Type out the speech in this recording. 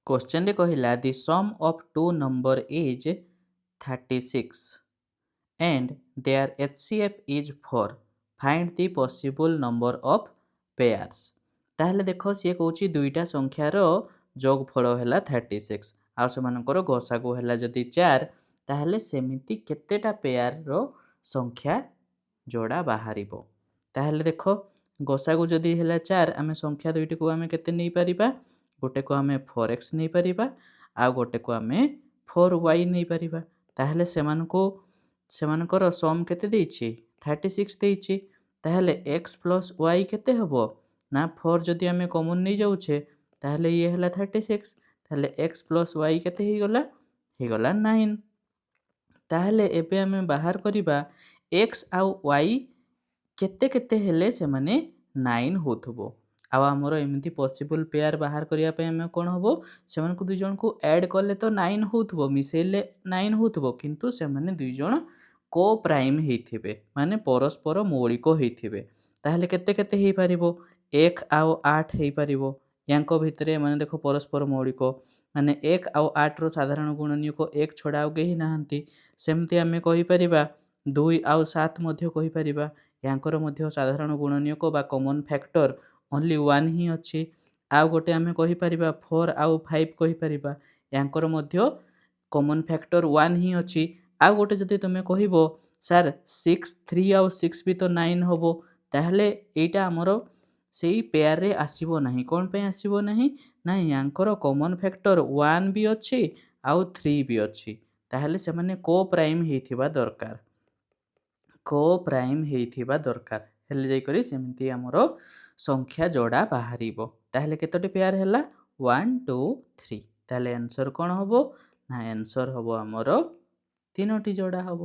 କ୍ୱେଶ୍ଚନରେ କହିଲା, the sum of two number is 36 and their HCF is 4. Find the possible number of pairs. ତାହେଲେ ଦେଖ, ସିଏ କହୁଛି ଦୁଇଟା ସଂଖ୍ୟାର ଯୋଗଫଳ ହେଲା 36 ଆଉ ସେମାନଙ୍କର ଗସାଗୁ ହେଲା ଯଦି 4, ତାହେଲେ ସେମିତି କେତେଟା ପେୟାରର ସଂଖ୍ୟା ଯୋଡ଼ା ବାହାରିବ? ତାହେଲେ ଦେଖ, ଗସାଗୁ ଯଦି ହେଲା 4, ଆମେ ସଂଖ୍ୟା ଦୁଇଟିକୁ ଆମେ କେତେ ନେଇପାରିବା? ଗୋଟେକୁ ଆମେ 4x ନେଇପାରିବା ଆଉ ଗୋଟେକୁ ଆମେ 4y ନେଇପାରିବା। ତାହେଲେ ସେମାନଙ୍କର ସମ୍ କେତେ ଦେଇଛି? 36 ଦେଇଛି। ତାହେଲେ ଏକ୍ସ ପ୍ଲସ୍ ୱାଇ କେତେ ହେବ ନା, 4 ଯଦି ଆମେ କମନ୍ ନେଇଯାଉଛେ, ତାହେଲେ ଇଏ ହେଲା 36। ତାହେଲେ ଏକ୍ସ ପ୍ଲସ୍ ୱାଇ କେତେ ହେଇଗଲା? ହେଇଗଲା 9। ତାହେଲେ ଏବେ ଆମେ ବାହାର କରିବା ଏକ୍ସ ଆଉ ୱାଇ କେତେ କେତେ ହେଲେ ସେମାନେ 9 ହେଉଥିବ। ଆଉ ଆମର ଏମିତି ପସିବୁଲ୍ ପେୟାର ବାହାର କରିବା ପାଇଁ ଆମେ କ'ଣ ହେବ, ସେମାନଙ୍କୁ ଦୁଇ ଜଣଙ୍କୁ ଆଡ଼୍ କଲେ ତ 9 ହେଉଥିବ, ମିଶେଇଲେ 9 ହେଉଥିବ, କିନ୍ତୁ ସେମାନେ ଦୁଇ ଜଣ କୋ ପ୍ରାଇମ୍ ହେଇଥିବେ, ମାନେ ପରସ୍ପର ମୌଳିକ ହେଇଥିବେ। ତାହେଲେ କେତେ କେତେ ହେଇପାରିବ? 1 ଆଉ 8 ହେଇପାରିବ ୟାଙ୍କ ଭିତରେ। ମାନେ ଦେଖ, ପରସ୍ପର ମୌଳିକ ମାନେ 1 ଆଉ 8ର ସାଧାରଣ ଗୁଣନୀୟକ 1 ଛଡ଼ା ଆଉ କେହି ନାହାନ୍ତି। ସେମିତି ଆମେ କହିପାରିବା 2 ଆଉ 7 ମଧ୍ୟ କହିପାରିବା। ୟାଙ୍କର ମଧ୍ୟ ସାଧାରଣ ଗୁଣନୀୟକ ବା କମନ୍ ଫ୍ୟାକ୍ଟର ଓନ୍ଲି 1 ହିଁ ଅଛି। ଆଉ ଗୋଟେ ଆମେ କହିପାରିବା 4 ଆଉ 5 କହିପାରିବା। ୟାଙ୍କର ମଧ୍ୟ କମନ୍ ଫ୍ୟାକ୍ଟର 1 ହିଁ ଅଛି। ଆଉ ଗୋଟେ ଯଦି ତୁମେ କହିବ, ସାର୍, 6, 3 ଆଉ 6 ବି ତ 9 ହେବ, ତାହେଲେ ଏଇଟା ଆମର ସେଇ ପେୟାରରେ ଆସିବ ନାହିଁ। କ'ଣ ପାଇଁ ଆସିବ ନାହିଁ ନା, ୟାଙ୍କର କମନ୍ ଫ୍ୟାକ୍ଟର 1 ବି ଅଛି ଆଉ 3 ବି ଅଛି। ତାହେଲେ ସେମାନେ କୋ ପ୍ରାଇମ୍ ହେଇଥିବା ଦରକାର। କୋ ପ୍ରାଇମ୍ ହେଇଥିବା ଦରକାର ହେଲେ ଯାଇକରି ସେମିତି ଆମର ସଂଖ୍ୟା ଯୋଡ଼ା ବାହାରିବ। ତାହେଲେ କେତୋଟି ପେୟାର ହେଲା? 1, 2, 3। ତାହେଲେ ଆନ୍ସର୍ କ'ଣ ହେବ ନା, ଆନ୍ସର୍ ହେବ ଆମର ତିନୋଟି ଯୋଡ଼ା ହେବ।